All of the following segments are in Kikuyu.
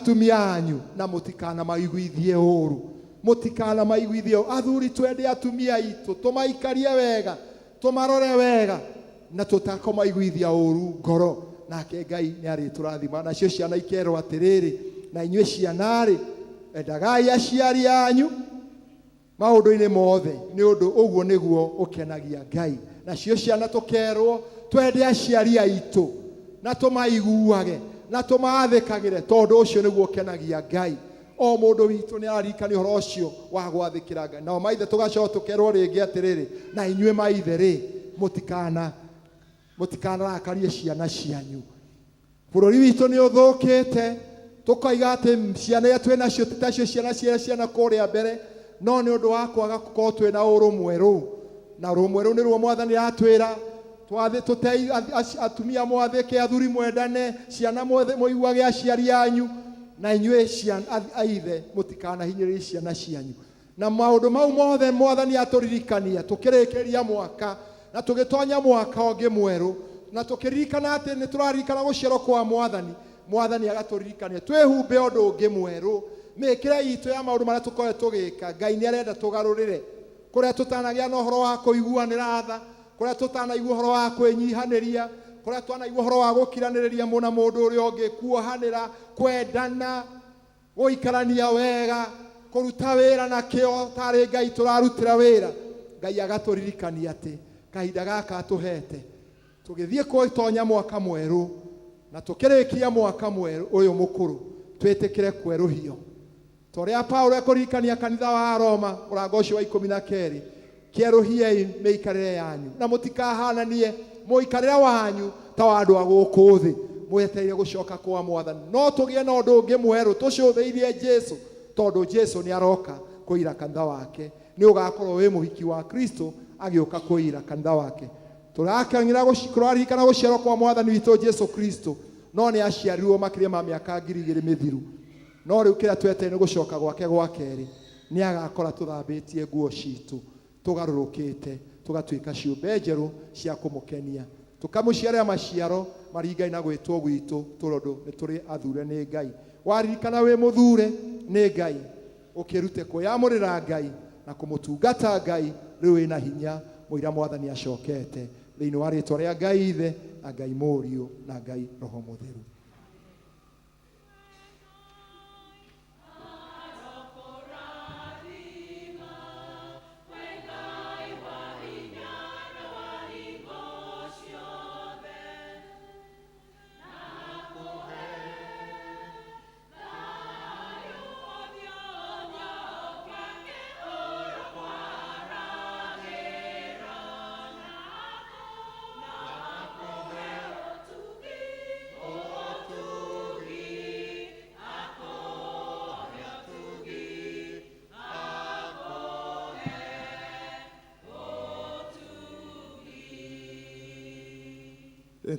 Atumia anyu na mũtikanamaiguithie ũũru, mũtikanamaiguithie ũũru. Athuri, twende atumia aitũ, tũmaikarie wega, tũmarore wega na tũtakũmaiguithia ũũru ngoro, nake Ngai nĩ arĩtũrathima. Nacio ciana ikerwo atĩrĩrĩ, na inyuĩ ciana-rĩ, endagai aciari anyu maũndũ-inĩ mothe, nĩ ũndũ ũguo nĩguo ũkenagia Ngai. Nacio ciana tũkerwo twende aciari aitũ na tũmaiguage na tũmathĩkagĩre, tondũ ũcio nĩguo ũkenagia Ngai. O mũndũ witũ nĩ araririkania ũhoro ũcio wa gwathĩkĩra Ngai. Nao maithe tũgacoka tũkerwo rĩngĩ atĩrĩrĩ, na inyuĩ maithe rĩ, mũtikanarakarie ciana cianyu. Bũrũri witũ nĩ ũthũkĩte, tũkoiga atĩ ciana iria twĩ nacio ti tacio ciana cia ciana kũrĩa mbere, no nĩ ũndũ wa kwaga gũkorwo twĩ na ũrũmwe rũu. Na ũrũmwe rũu nĩruo Mwathani aratwĩra twathĩ tũtei atumia mwathĩke, athuri mwendane, ciana mũiguage aciari anyu, na inyuĩ aithe mũtikanahinyĩrĩrie ciana cianyu. Na maũndũ mau mothe Mwathani atũririkania tũkĩrĩkĩrĩria mwaka na tũgĩtonya mwaka ũngĩ mwerũ, na tũkĩririkana atĩ nĩ tũraririkana gũciarwo kwa Mwathani, Mwathani agatũririkania twĩhumbe ũndũ ũngĩ mwerũ, mĩkĩre itũ ya maũndũ marĩa tũkoretwo tũgĩka. Ngai nĩ arenda tũgarũrĩre kũrĩa tũtanagĩa na ũhoro wa kũiguanĩra tha, kũrĩa tũtanaigua ũhoro wa kwĩnyihanĩria, kũrĩa twanaigua ũhoro wa gũkiranĩrĩria mũna mũndũ ũrĩa ũngĩ, kuohanĩra, kwendana, gũikarania wega, kũruta wĩra na kĩo tarĩ Ngai tũrarutĩra wĩra. Ngai agatũririkania atĩ kahinda gaka atũhete tũgĩthiĩ kũtonya mwaka mwerũ na tũkĩrĩkia mwaka mwerũ ũyũ mũkũrũ, twĩtĩkĩre kwerũhio. Ta ũrĩa Paulo ekũririkania kanitha wa Roma mũrango ũcio wa ikũmi na kerĩ, kĩerũhiei mĩikarĩre yanyu na mũtikahananie mũikarĩre wanyu ta wa andũ a gũkũ thĩ, mwetereire gũcoka kwa Mwathani. No tũgĩe na ũndũ ũngĩ mwerũ tũcũthĩirie Jesu, tondũ Jesu nĩ aroka kũira kanitha wake. Nĩ ũgakorwo wĩ mũhiki wa Kristo agĩũka kũira kanitha wake. Tũraririkana gũciarwo kwa Mwathani witũ Jesu Kristo, no nĩ aciarirwo makĩria ma mĩaka ngiri igĩrĩ mĩthiru. No rĩu kĩrĩa twetereire nĩ gũcoka gwake gwa kerĩ. Nĩ agakora tũthambĩtie nguo citũ, tũgarũrũkĩte, tũgatuĩka ciũmbe njerũ cia kũmũkenia, tũkamũciarĩra maciaro maringaine na gwĩtwo gwitũ, tondũ nĩ tũrĩ athure nĩ Ngai. Waririkana wĩ mũthure nĩ Ngai, ũkĩrute kwĩyamũrĩra Ngai na kũmũtungata Ngai, rĩu wĩna hinya mũira Mwathani acokete. Thĩinĩ wa rĩtwa rĩa Ngai Ithe na Ngai Mũriũ na Ngai Roho Mũtheru.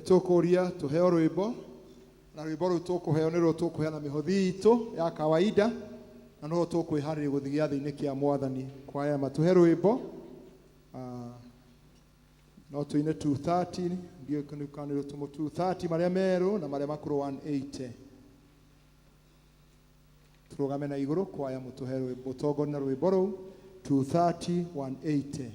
Tũkũria tũheo rwĩmbo, na rwĩmbo rũu tũkũheo nĩruo tũkũheana mĩhothi itũ ya kawaida, na nĩruo tũkwĩharĩria gũthiĩ gĩathĩ-inĩ kĩa Mwathani. Kwaya matũhe rwĩmbo. No tũine 230, ndiũĩ kana nĩ tũmũ 230 marĩa merũ na marĩa makũrũ 180. Tũrũgame na igũrũ, kwaya mũtũhe rwĩmbo, mũtongorie na rwĩmbo rũu 230 180.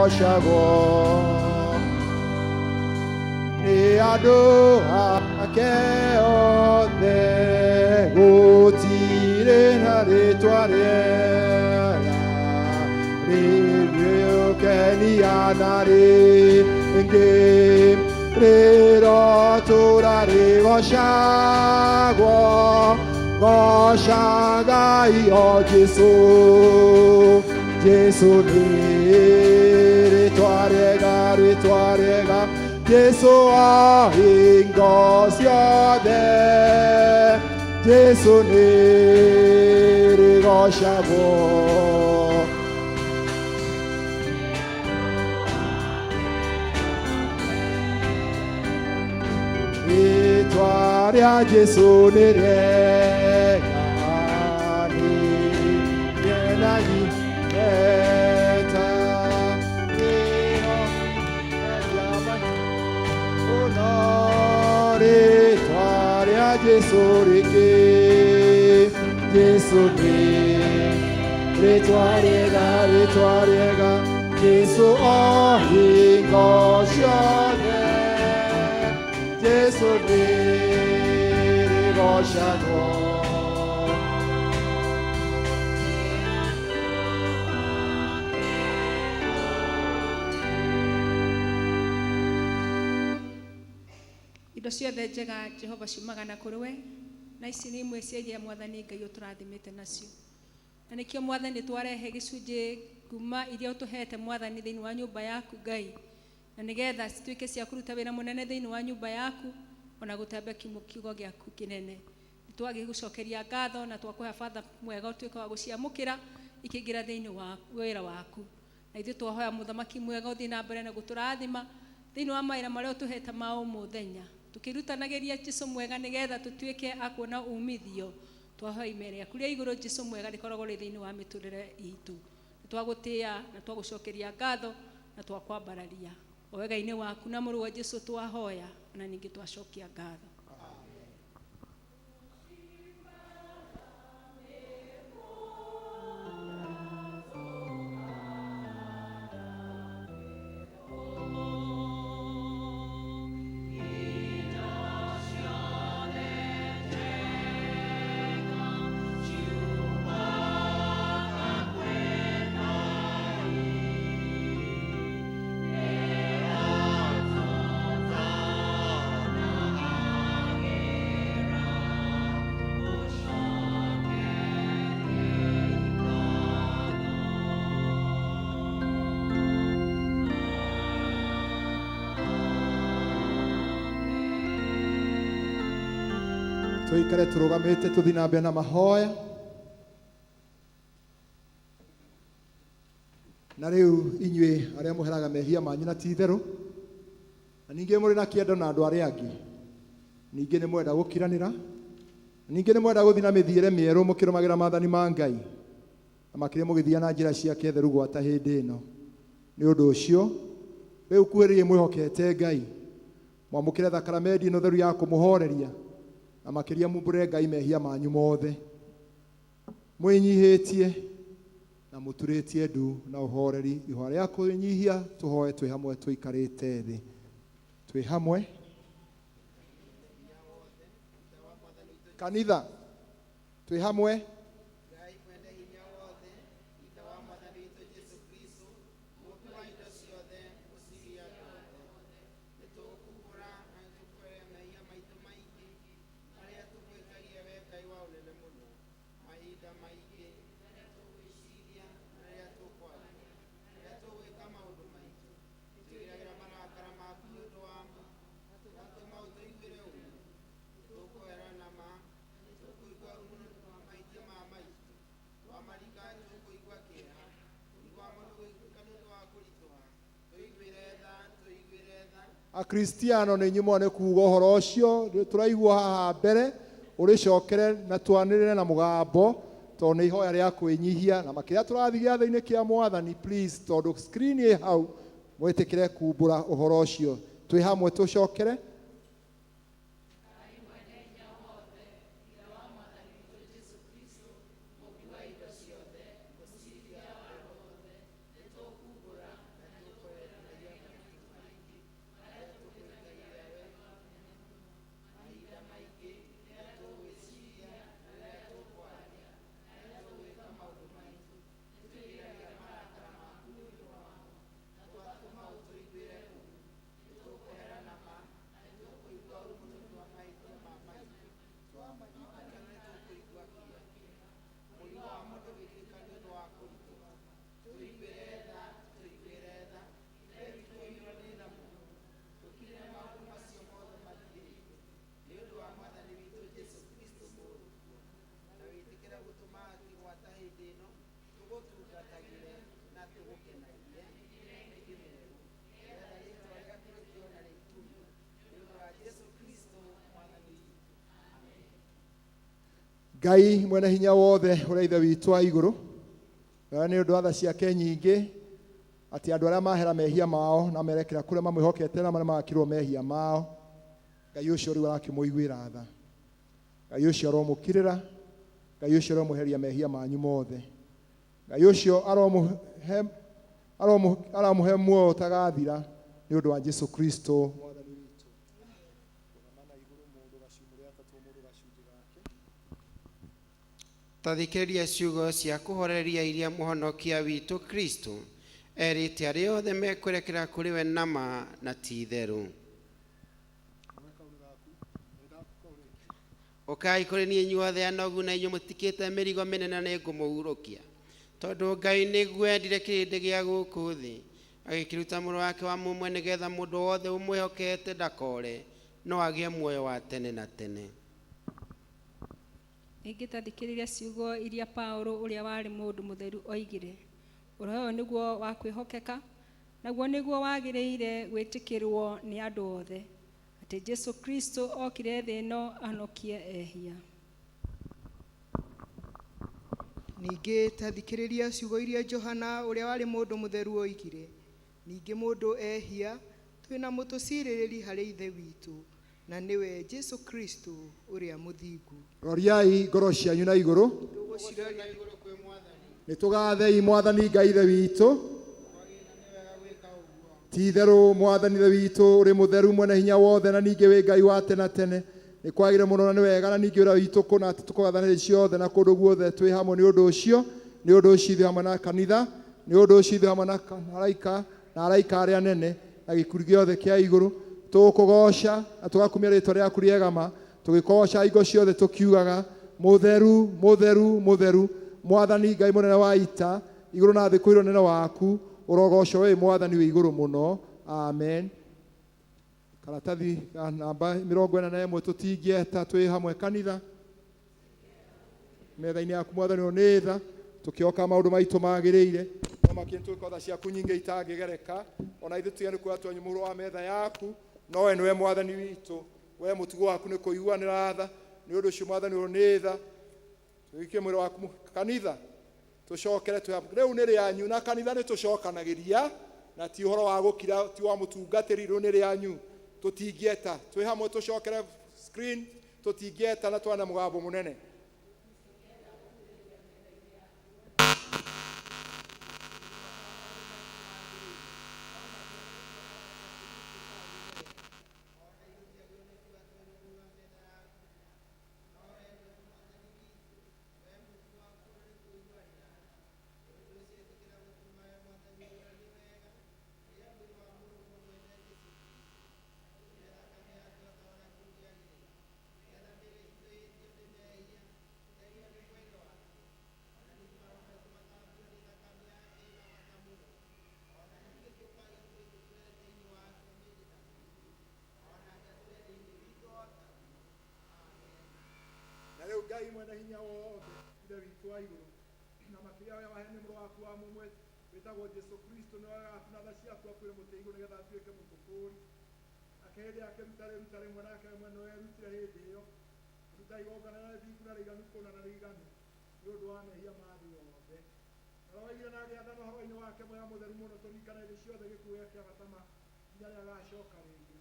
rĩgocagwo nĩ andũ ake othe gũtirĩ na rĩtwa rĩega rĩrĩũkenia na rĩngĩ rĩrotũra rĩgocagwo gocagai o Jesũ Jesũ nĩ rĩtwa rĩega rĩtwa rĩega Jesũ wa hingo ciothe Jesũ nĩ rĩgocagwo. Rĩtwa rĩa Jesũ nĩ rĩega nĩ rĩkenagia mũno rĩtwa rĩa Jesũ rĩkĩ Jesũ nĩ rĩtwa rĩega rĩtwa rĩega Jesũ o hingo ciothe Jesũ nĩ rĩgocagwo. Indo ciothe njega Jehova ciumaga na kũrĩ we, na ici nĩ imwe cia iria Mwathani Ngai ũtũrathimĩte nacio, na nĩkĩo Mwathani twarehe gĩcunjĩ kuma iria ũtũhete Mwathani thĩinĩ wa nyũmba yaku Ngai, na nĩgetha cituĩke cia kũruta wĩra mũnene thĩinĩ wa nyũmba yaku ona gũtambia kiugo gĩaku kĩnene. Nĩtwagĩgũcokeria ngatho na twakũhe Father mwega ũtuĩke wa gũciamũkĩra ikĩingĩra thĩinĩ wa wĩra waku, na ithuĩ twahoya mũthamaki mwega ũthiĩ na mbere na gũtũrathima thĩinĩ wa mawĩra marĩa ũtũhete ma o mũthenya, tũkĩrutanagĩria Jesũ mwega nĩgetha tũtuĩke a kuona umithio. Twahoya ime rĩaku rĩa igũrũ Jesũ mwega rĩkoragwo rĩ thĩinĩ wa mĩtũrĩre itũ. Nĩtwagũtĩĩa na twagũcokeria ngatho na twakwambararia o wega-inĩ waku na mũrũ wa Jesũ twahoya na ningĩ twacokia ngatho. Tuikare turugamite tuthi na mbere na mahoya. Na riu inyuĩ arĩa mũheraga mehia manyu na ti itherũ, na ningĩ mũrĩ na kĩendo na andũ arĩa angĩ, ningĩ nĩ mwenda gũkiranĩra, ningĩ nĩ mwenda gũthiĩ na mĩthiĩre mĩerũ mũkĩrũmagĩra maathani ma Ngai, na makĩria mũgĩthiĩ na njĩra ciake theru gwata hĩndĩ ĩno. Nĩ ũndũ ũcio rĩu kuhĩrĩriai mwĩhokete Ngai, mwamũkĩre thakramenti ĩno theru ya kũmũhoreria, na makĩria mumbũrĩre Ngai mehia manyu mothe, mwĩnyihĩtie na mũturĩtie ndu na ũhoreri. Ihoya rĩa kwĩnyihia tũhoe twĩ hamwe tũikarĩte thĩ, twĩ hamwe kanitha, twĩ hamwe. Akristiano nĩ inyuĩ nĩ kuuga ũhoro ũcio tũraigua haha mbere, ũrĩcokere na twanĩrĩre na mũgambo, tondũ nĩ ihoya rĩa kwĩnyihia, na makĩria tũrathiĩ gĩathĩ-inĩ kĩa Mwathani, please, tondũ screen ĩ hau, mwĩtĩkĩre kumbũra ũhoro ũcio. Twĩ hamwe tũcokere. Ngai mwene hinya wothe ũrĩa Ithe witũ wa igũrũ, na nĩ ũndũ wa tha ciake nyingĩ atĩ andũ arĩa mahera mehia mao na merekera kũrĩa mamwĩhokete na marĩa makirwo mehia mao, Ngai ũcio rĩu arakĩmũiguĩra tha. Ngai ũcio aromũkirĩra, Ngai ũcio aromũheria mehia manyu mothe. Ngai ũcio aramũhe muoyo ũtagathira nĩ ũndũ wa Jesu Kristo Mwathani witũ. Tathikĩrĩria ciugo cia kũhoreria iria mũhonokia witũ Kristo erĩte arĩa othe mekwerekera kũrĩ we nama na ti itherũ. Ũkai kũrĩ niĩ inyuothe anogu na inyuĩ mũtikĩte mĩrigo mĩnene na nĩngũmũhurũkia. Tondũ Ngai nĩguo endire kĩrĩndĩ gĩa gũkũ thĩ, agĩkĩruta mũrũ wake wa mũmwe nĩgetha mũndũ wothe ũmwĩhokete ndakore, no agĩe muoyo wa tene na tene. Ningĩ tathikĩrĩria ciugo iria Paulo ũrĩa warĩ mũndũ mũtheru oigire. Ũhoro ũyũ nĩguo wa kwĩhokeka, naguo nĩguo wagĩrĩire gwĩtĩkĩrwo nĩ andũ othe, atĩ Jesu Kristo okire thĩ ĩno ahonokie ehia. Ningĩ tathikĩrĩria ciugo iria Johana ũrĩa warĩ mũndũ mũtheru oigire. Ningĩ mũndũ ehia, twĩna mũtũcirĩrĩri harĩ Ithe witũ, na nĩwe Jesu Kristo ũrĩa mũthingu. Roriai ngoro cianyu na igũrũ, nĩtũgathei Mwathani Ngai Ithe witũ. Ti itherũ Mwathani Ithe witũ ũrĩ mũtheru mwene hinya wothe na ningĩ wĩ Ngai wa tene na tene. Nĩ kwagĩrĩire mũno na nĩ wega na ningĩ wĩra witũ kũna atĩ tũkũgathana hĩndĩ ciothe na kũndũ guothe twĩ hamwe nĩ ũndũ ũcio, nĩ ũndũ ũcio ithuĩ hamwe na kanitha, nĩ ũndũ ũcio ithuĩ hamwe na araika na araika arĩa anene na gĩkundi gĩothe kĩa igũrũ tũgũkũgoca na tũgakumia rĩtwa rĩaku rĩega ma, tũgĩkũgoca hingo ciothe tũkiugaga mũtheru mũtheru mũtheru Mwathani Ngai mũnene wa ita, igũrũ na thĩ kũirwo nene waku, ũrogocwo wĩ Mwathani wĩ igũrũ mũno. Amen. Karatathi ka namba 41 tũtingĩeta twĩ hamwe kanitha metha-inĩ yaku Mwathani ũyũ nĩ tha, tũkĩoka maũndũ maitũ magĩrĩire, no makĩria tũgĩkorwo tha ciaku nyingĩ itangĩgereka, ona ithuĩ tũtigane kuoya twanyu mũhuro wa metha yaku, no we nĩwe Mwathani witũ, we mũtugo waku nĩ kũiguanĩra tha, nĩ ũndũ ũcio Mwathani ũyũ nĩ tha, tũgĩkie mwĩrĩ waku kanitha tũcokere twĩ hamwe. Rĩu nĩ rĩanyu na kanitha nĩ tũcokanagĩria na ti ũhoro wa gũkira, ti wa mũtungatĩri, rĩu nĩ rĩanyu, tũtingĩeta twĩ hamwe tũcokere screen, tũtingĩeta na twana mũgambo mũnene. Na rĩu Ngai mwene hinya wothe Ithe witũ wa igũrũ, na makĩria ũrĩa waheanire mũrũ waku wa mũmwe wĩtagwo Jesu Kristo, nĩwe wagaku na tha ciaku akuĩre mũtĩ igũrũ nĩgetha atuĩke mũtũkũũri. Nake hĩndĩ akĩruta rĩruta rĩmwe, nake we mwene werutire hĩndĩ ĩyo, akĩruta igongona rĩa thingu na rĩiganu kũna na rĩiganu nĩ ũndũ wa mehia ma thĩ yothe. Na oigire na agĩathana ũhoro-inĩ wake mwega mũtheru mũno tũririkane hĩndĩ ciothe gĩkuũ gĩake kĩa gatama nginya rĩrĩa agacoka rĩngĩ.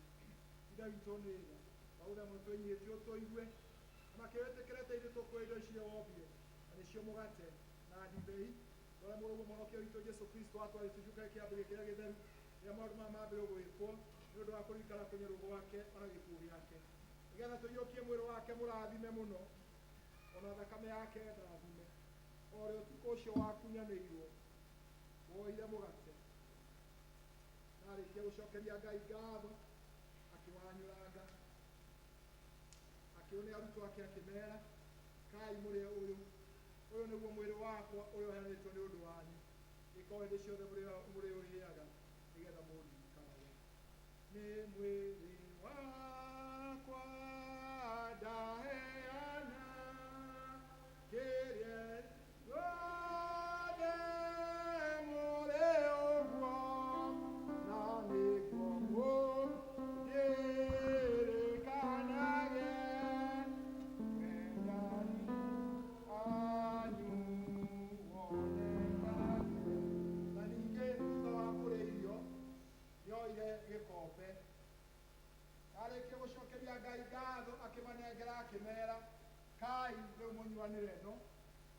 Ithe witũ nĩ tha, twagũthaitha mũno twĩnyihĩtie ũtũigue, na makĩwĩtĩkĩre atĩ ithuĩ tũkũrĩa indo icio wombire, na nĩcio mũgate na ndibei, ũrĩa mũrũguo Mũhonokia witũ Jesu Kristo atwarĩte tũcuke kĩambi gĩkĩ gĩtheru, rĩrĩa maũndũ maya mambĩrĩrio gwĩkwo nĩ ũndũ wa kũririkana kũnyarwo gwake ona gĩkuũ gĩake, nĩgetha tũiyũkie mwĩrĩ wake mũrathime mũno, ona thakame yake ndathime. O rĩo ũtukũ ũcio wakunyanĩirwo, woire mũgate, na arĩkia gũcokeria Ngai ngatho, akĩwanyũranga, akĩũne arutwo ake akĩmera, kai mũrĩe ũyũ, ũyũ nĩguo mwĩrĩ wakwa ũrĩa ũheanĩtwo nĩ ũndũ wanyu, Ĩko hĩndĩ ciothe mũrĩũrĩaga nĩgetha mũndirikanage. Nĩ mwĩrĩ wakwa ndaheana kĩrĩa gĩothe mũrĩ ũguo na nĩguo mũndirikanage wendani wanyu wonekage. Na ningĩ thutha wa kũrĩa irio nĩoire gĩkombe arĩkia gũcokeria Ngai ngatho akĩmanengera akĩmera kai rĩu mũnyuanĩre ĩno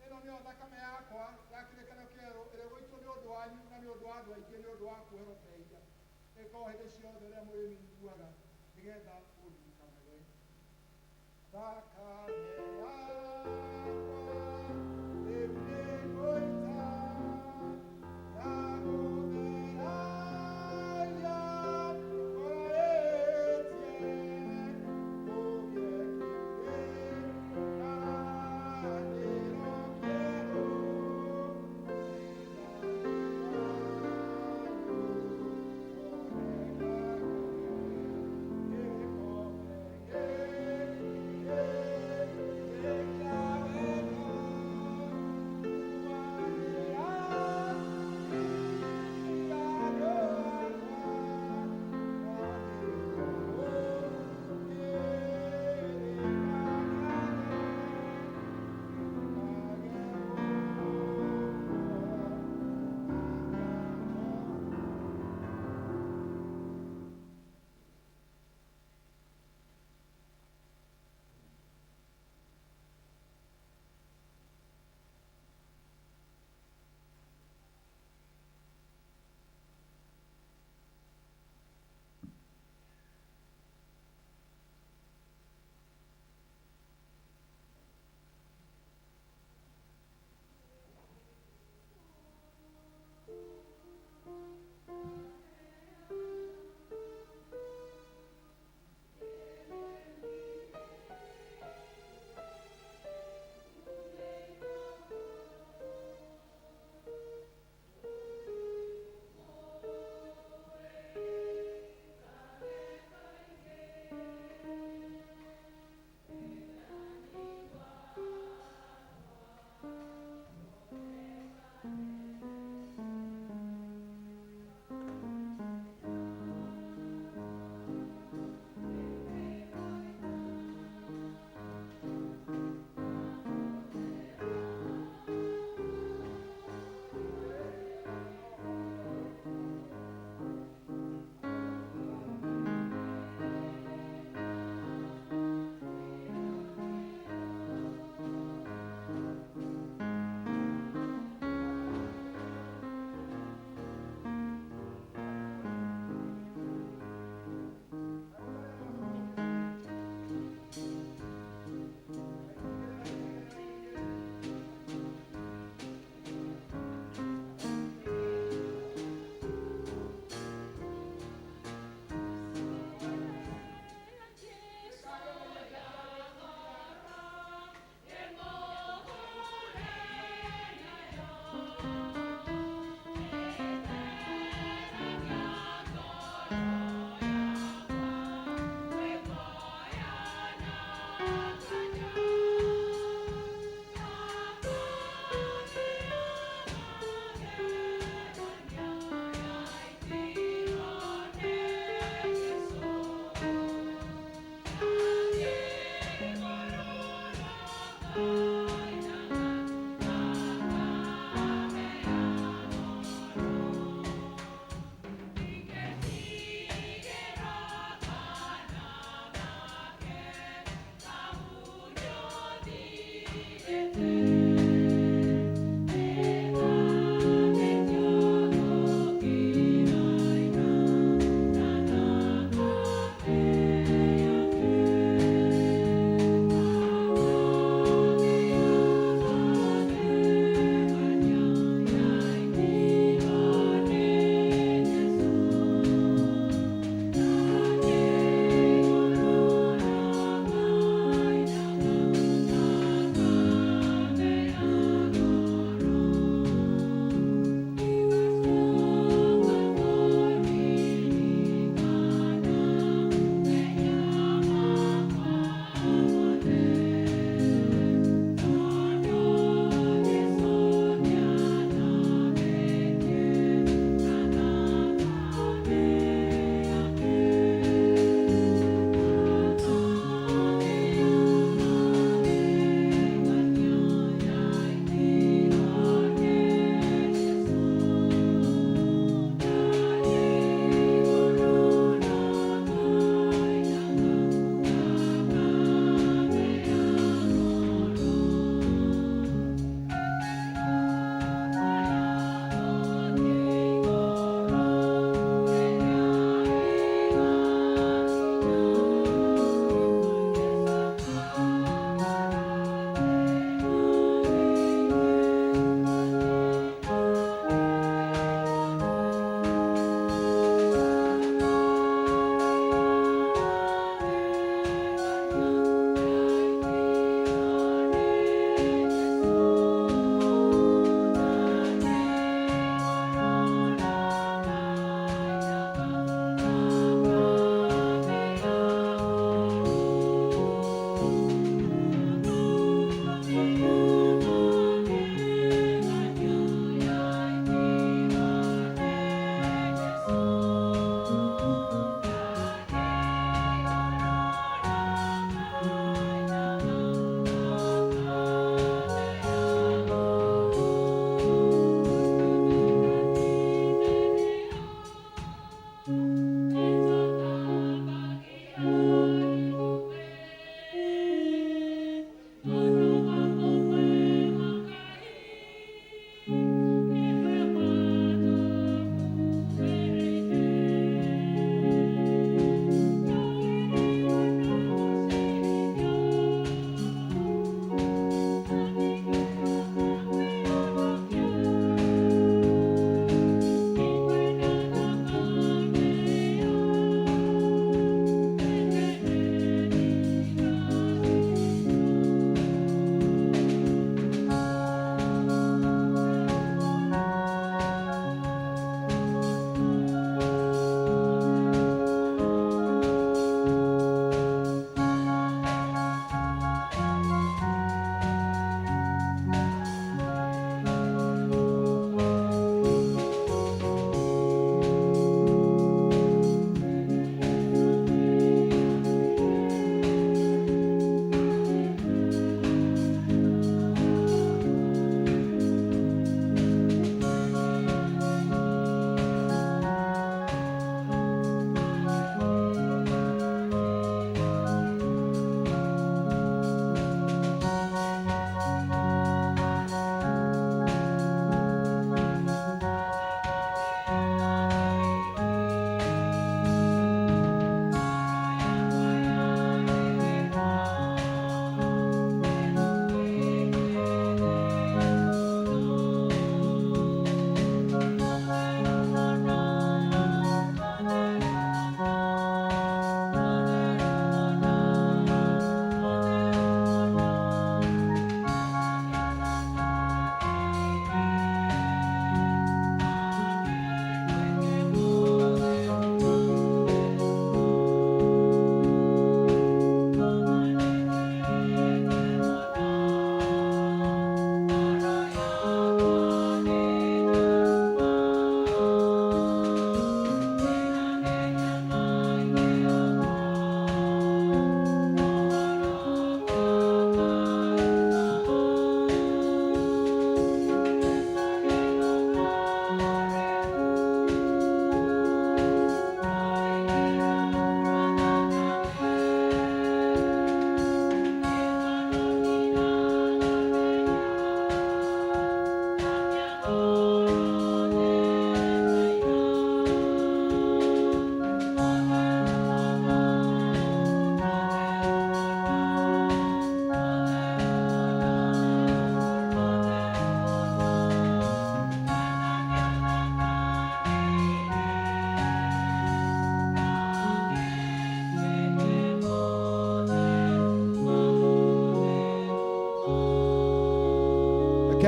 ĩno nĩyo thakame yakwa ya kĩrĩkanĩro kĩerũ ĩrĩa ĩgũitwo nĩ ũndũ wanyu na nĩ ũndũ wa andũ aingĩ nĩ ũndũ wa kuoherwo mehia. Ĩko hĩndĩ ciothe rĩrĩa mũrĩmĩnyuaga nĩgetha mũndirikanage. Thakame yakwa rĩu nĩngũita ya gũtheragia ngorĩtie kũgĩe kĩrĩkanĩro kĩerũ wendani wanyu wonekage.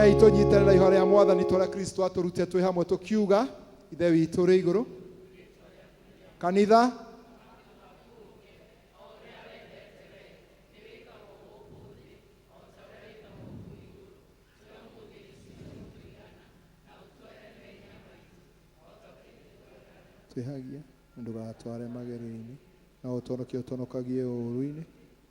Rekei tũnyitanĩre ihoya rĩa Mwathani tũrĩa Kristo atũrutire twĩ hamwe tũkiuga, Ithe witũ ũrĩ igũrũ. Kanitha. Twĩhagia na ndũgatware magerio-inĩ, no ũtũhonokie ũtũhonokagie ũũru-inĩ,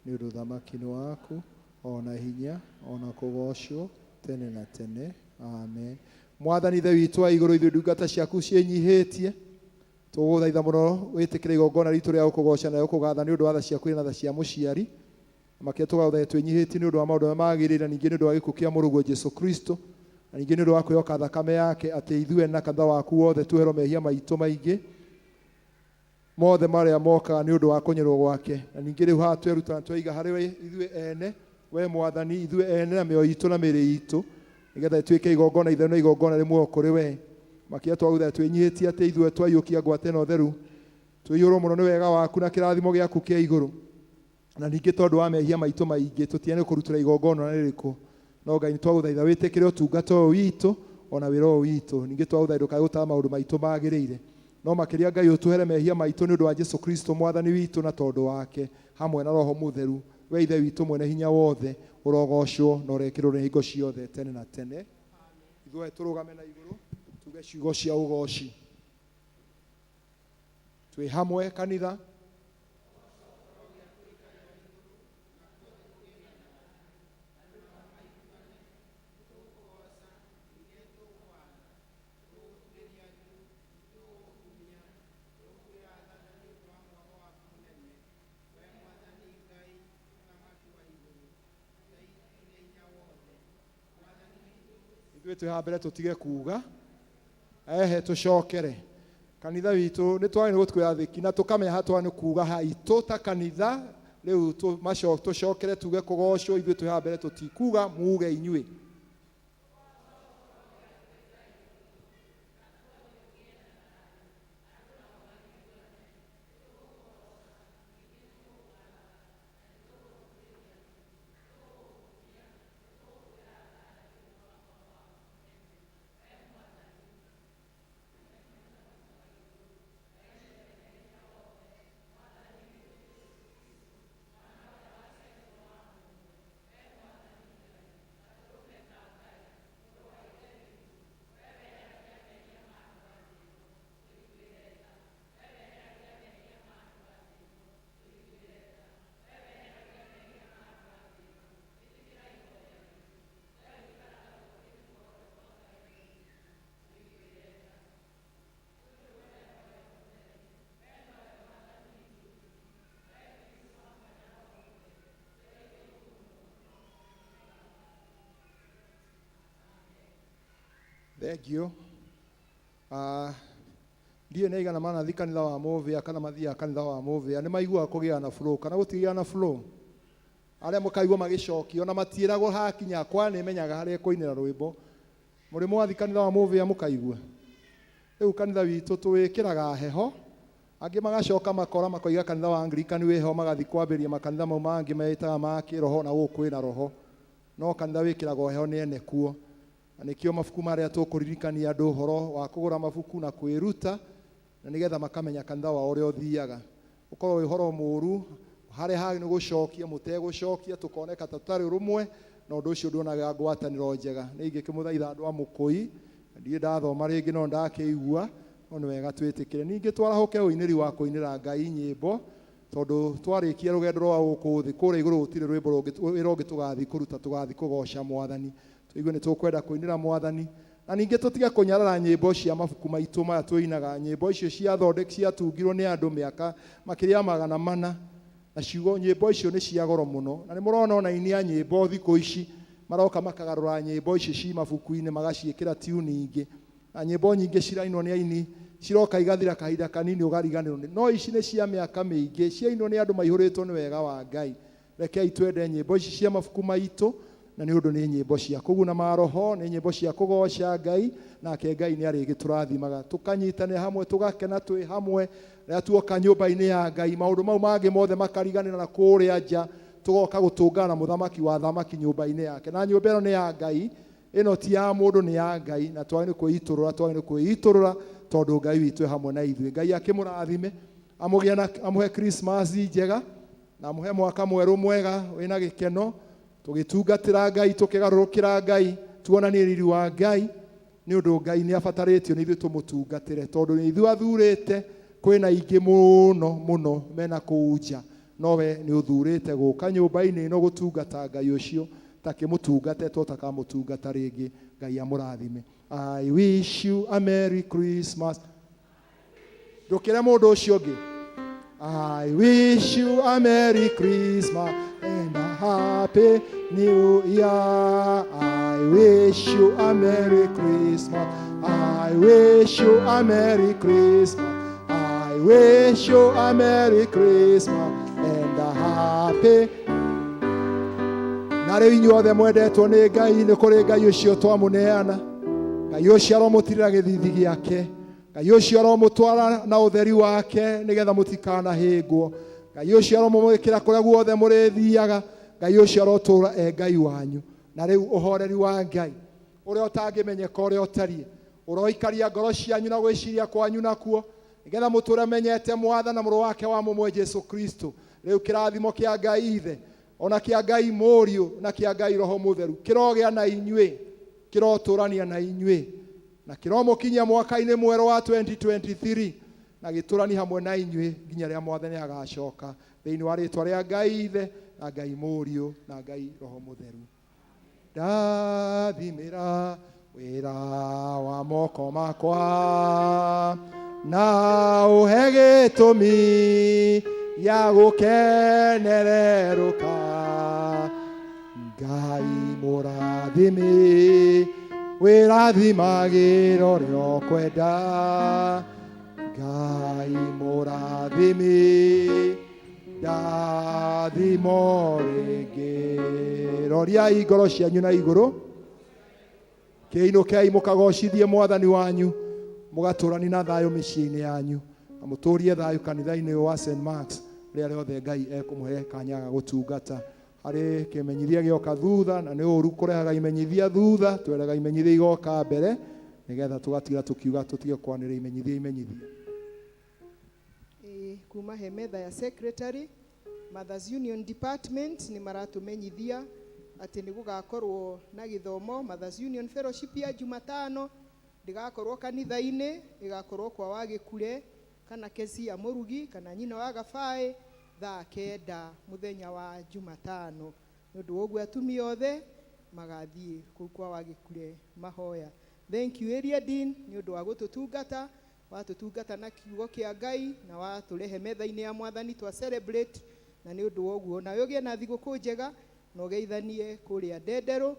nĩ ũndũ ũthamaki nĩ waku, o na hinya, o na kũgoocwo tene na tene. Amen. Mwathani Ithe witũ wa igũrũ, ithuĩ ndungata ciaku ciĩnyihĩtie, tũgũthaitha mũno wĩtĩkĩre igongona ritũ rĩa gũkũgoca na gũkũgatha nĩ ũndũ wa tha ciaku na tha cia mũciari. Makĩria tũgagũthaitha twĩnyihĩtie nĩ ũndũ wa maũndũ marĩa magĩrĩire na ningĩ nĩ ũndũ wa gĩkuũ kĩa mũrũguo Jesu Kristo, na ningĩ nĩ ũndũ wa kwĩhoka thakame yake atĩ ithuĩ na kanitha waku wothe tuoherwo mehia maitũ maingĩ mothe marĩa mokaga nĩ ũndũ wa kũnyũrwo gwake. Na ningĩ rĩu haha tweruta na tweiga harĩ we ithuĩ ene, we Mwathani, ithuĩ ene na mĩoyo itũ na mĩĩrĩ itũ, nĩgetha ĩtuĩke igongona itheru na igongona rĩ muoyo kũrĩ we. Makĩria twagũthaitha twĩnyihĩtie atĩ ithuĩ twaiyũkia ngwate ĩno theru, tũiyũrwo mũno nĩ wega waku na kĩrathimo gĩaku kĩa igũrũ. Na ningĩ tondũ wa mehia maitũ maingĩ tũtiagĩrĩirwo kũrutĩra igongona o na rĩrĩkũ. No Ngai nĩtwagũthaitha wĩtĩkĩre ũtungata ũyũ witũ o na wĩra ũyũ witũ. Ningĩ twagũthaitha ndũkae gũtaha maũndũ maitũ magĩrĩire. No makĩria Ngai ũtuohere mehia maitũ nĩ ũndũ wa Jesu Kristo Mwathani witũ na tondũ wake hamwe na Roho Mũtheru, we Ithe witũ mwene hinya wothe, ũrogocwo na ũrekĩrĩrwo nĩ hingo ciothe tene na tene. Ithuothe tũrũgame na igũrũ tuge ciugo cia ũgoci. Twĩ hamwe kanitha. Ithuĩ twĩ haha mbere tũtige kuga ehe tũcokere kanitha witũ nĩ twagĩrĩirwo gũtuĩka athĩki na tũkamenya haha twagĩrĩirwo nĩ kuga haitũ ta kanitha rĩu tũcokere tuge kũgocwo ithuĩ twĩ haha mbere tũtikuga muge inyuĩ. Thank you. Ndiũĩ nĩ aigana manathiĩ kanitha wa Mũvĩa kana mathiaga kanitha wa Mũvĩa nĩ maiguaga kũgĩa na flow kana gũtigĩa na flow. Arĩa mũkaigua magĩcokia ona matiĩragwo hakinya kwa nĩ menyaga harĩa ĩkũinĩra rwĩmbo. Mũrĩ mwathiĩ kanitha wa Mũvĩa mũkaigua. Rĩu kanitha witũ tũwĩkĩraga heho angĩ magacoka makora makoiga kanitha wa Anglican wĩ heho magathiĩ kwambĩrĩria makanitha mau mangĩ meĩtaga ma kĩroho na gũkũ kwĩna roho. No kanitha wĩkĩragwo heho nĩ ene kuo. Na nĩkĩo mabuku marĩa tũkũririkania andũ ũhoro wa kũgũra mabuku na kwĩruta na nĩgetha makamenya kanitha wao ũrĩa ũthiaga. Ũkorwo wĩ ũhoro mũru harĩa hagĩ nĩ gũcokia mũtegũcokia tũkoneka ta tũtarĩ ũrũmwe na ũndũ ũcio nduonaga ngwatanĩro njega. Nĩ ingĩkĩmũthaitha andũ a Mũkũi, ndirĩ ndathoma rĩngĩ no ndakĩigua, no nĩ wega twĩtĩkĩre. Ningĩ twarahũke ũinĩri wa kũinĩra Ngai nyĩmbo tondũ twarĩkia rũgendo rwa gũkũ thĩ kũrĩa igũrũ gũtirĩ rwĩmbo rũngĩ wĩra ũngĩ tũgathiĩ kũruta tũgathiĩ kũgoca Mwathani. Tũigue nĩ tũkwenda kũinĩra Mwathani. Na ningĩ tũtige kũnyarara nyĩmbo cia mabuku maitũ maya tũinaga. Nyĩmbo icio ciatungirwo nĩ andũ mĩaka makĩria ya 400. Na ciugo nyĩmbo icio nĩ cia goro mũno. Na nĩ mũrona ona aini a nyĩmbo thikũ ici maroka makagarũra nyĩmbo icio ci mabuku-inĩ magaciĩkĩra tune ingĩ. Na nyĩmbo nyingĩ cirainwo nĩ aini ciroka igathira kahinda kanini ũgariganĩrwo nĩ. No ici nĩ cia mĩaka mĩingĩ ciainwo nĩ andũ maihũrĩtwo nĩ wega wa Ngai. Rekei twende nyĩmbo ici cia mabuku maitũ na nĩ ũndũ nĩ nyĩmbo cia kũguna maroho, nĩ nyĩmbo cia kũgoca Ngai, nake Ngai nĩ arĩgĩtũrathimaga. Tũkanyitanĩra hamwe, tũgakena twĩ hamwe, rĩrĩa tuoka nyũmba-inĩ ya Ngai, maũndũ mau mangĩ mothe makariganĩra na kũrĩa nja, tũgoka gũtũngana na mũthamaki wa athamaki nyũmba-inĩ yake. Na nyũmba ĩno nĩ ya Ngai, Ĩno ti ya mũndũ, nĩ ya Ngai, na twagĩrĩirwo nĩ kwĩitũrũra, twagĩrĩirwo nĩ kwĩitũrũra tondũ Ngai witũ e hamwe na ithuĩ. Ngai akĩmũrathime, amũgĩe na amũhe Christmas njega na amũhe mwaka mwerũ mwega wĩna gĩkeno, tũgĩtungatĩra Ngai, tũkĩgarũrũkĩra Ngai, tuonanie riri wa Ngai, nĩ ũndũ Ngai nĩ abatarĩtio nĩ ithuĩ tũmũtungatĩre, tondũ nĩ ithuĩ athurĩte. Kwĩna aingĩ mũno mũno mena kũu nja, nowe nĩ ũthurĩte gũka nyũmba-inĩ ĩno gũtungata Ngai ũcio. Takĩmũtungate to takamũtungata rĩngĩ. Ngai amũrathime. I wish you a Merry Christmas. Ndũkĩre mũndũ ũcio ũngĩ. I wish you a Merry Christmas and a Happy New Year. I wish you a Merry Christmas. I wish you a Merry Christmas. I wish you a Merry Christmas and a Happy. Na rĩu inyuothe mwendetwo nĩ Ngai, nĩ kũrĩ Ngai ũcio twamũneana. Ngai ũcio aromũtirĩra gĩthithi gĩake. Ngai ũcio aromũtwara na ũtheri wake nĩgetha mũtikanahĩngwo. Ngai ũcio aromũmũrĩkĩra kũrĩa guothe mũrĩthiaga. Ngai ũcio arotũũra e Ngai wanyu. Na rĩu ũhoreri wa Ngai ũrĩa ũtangĩmenyeka ũrĩa ũtariĩ, ũroikaria ngoro cianyu na gwĩciria kwanyu nakuo, nĩgetha mũtũũre menyete Mwathani na Mũrũ wake wa mũmwe Jesu Kristo. Rĩu kĩrathimo kĩa Ngai Ithe, ona kĩa Ngai Mũriũ, na kĩa Ngai Roho Mũtheru kĩrogĩa na inyuĩ, kĩrotũrania na inyuĩ, na kĩromũkinyia mwaka-inĩ mwerũ wa 2023, na gĩtũrani hamwe na inyuĩ nginya rĩrĩa Mwathani agacoka, thĩinĩ wa rĩtwa rĩa Ngai Ithe na Ngai Mũriũ na Ngai Roho Mũtheru. Ndathimĩra wĩra wa moko makwa na ũhe gĩtũmi gĩa gũkenererũka. Ngai mũrathimi, wĩrathimagĩra ũrĩa ũkwenda. Ngai mũrathimi, ndathimo rĩngĩ. Roriai ngoro cianyu na igũrũ, kĩinũkei mũkagocithie Mwathani wanyu, mũgatũrani na thayũ mĩciĩ-inĩ yanyu, na mũtũrie thayũ kanitha-inĩ ũyũ wa St. Marks, rĩrĩa rĩothe Ngai ekũmũhe kanya ga gũtungata. Harĩ kĩmenyithia gĩoka thutha, na nĩ ũru kũrehaga imenyithia thutha, tweraga imenyithia igoka mbere, nĩgetha tũgatiga tũkiuga tũtige kwanĩrĩra imenyithia imenyithia. Ĩĩ, kuma he metha ya secretary, Mothers Union Department nĩ maratũmenyithia atĩ nĩ gũgakorwo na gĩthomo Mothers Union Fellowship ya Jumatano. Ndĩgakorwo kanitha-inĩ, ĩgakorwo kwa Wagĩkure kana Kezia Mũrugi kana nyina wa Gabaĩ, thaa 9 mũthenya wa Jumatano. Nĩ ũndũ wa ũguo atumia othe magathiĩ kũu kwa Wagĩkure mahoya. Thank you, Area Dean, nĩ ũndũ wa gũtũtungata. Watũtungata na kiugo kĩa Ngai na watũrehe metha-inĩ ya Mwathani twa celebrate, na nĩ ũndũ wa ũguo nawe ũgĩe na thigũkũ njega na ũgeithanie kũrĩa Ndenderũ,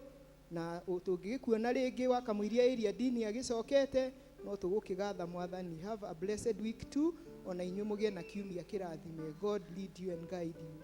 na tũngĩgĩkuona rĩngĩ wakamũiria Area Dean agĩcokete, no tũgũkĩgatha Mwathani. Have a blessed week too. Ona inyuĩ mũgĩe na kiumia kĩrathime. God lead you and guide you.